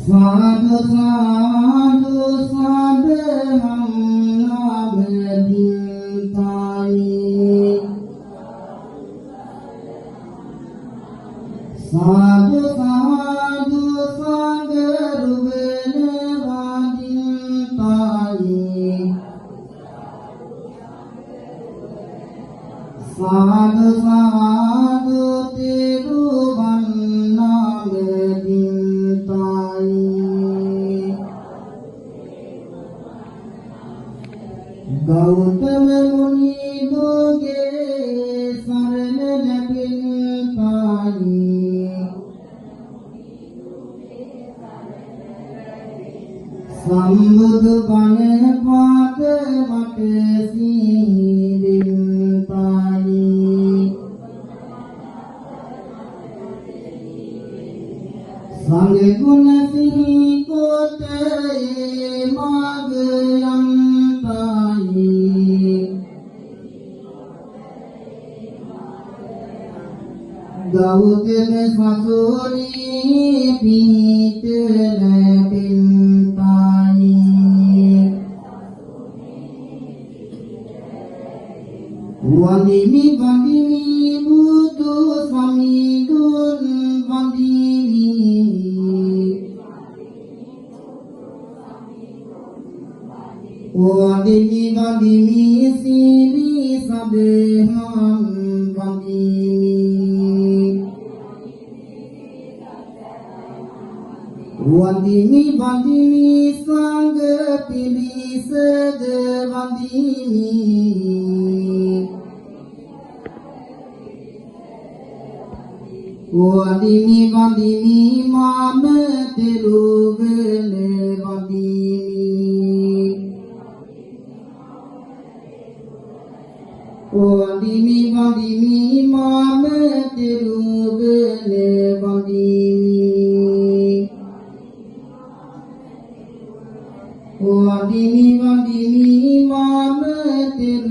සාදු සාදු සදහම් නාමදින්තායි. සාදු සාදු සංඝරුවන වඳින්තායි. සාදු සාදු තෙරුවන් නාමදින්තායි. ගෞතම මුනිදුගේ සරණ ලැබෙන්තායි. සම්බුදු බණ පාත මට සිහිවෙන්තායි. සංඝ ගුණ සිහි කොට ඒ මාග යන්තායි. ගෞතම සසුනේ පිහිට ලැබෙන්තායි. වඳිමි වඳිමි බුදු සමිඳුන් වඳිමි. වඳිමි වඳිමි සිරි සදහම් වඳිමි. වඳිමි වඳිමි සංඝ පිරිසද වඳිමි. වඳිමි වඳිමි මාම තෙරුවන වඳිමි. වඳිමි වඳිමි මාම තෙරුවන වඳිමි. වඳිමි වඳිමි මාම තෙරුවන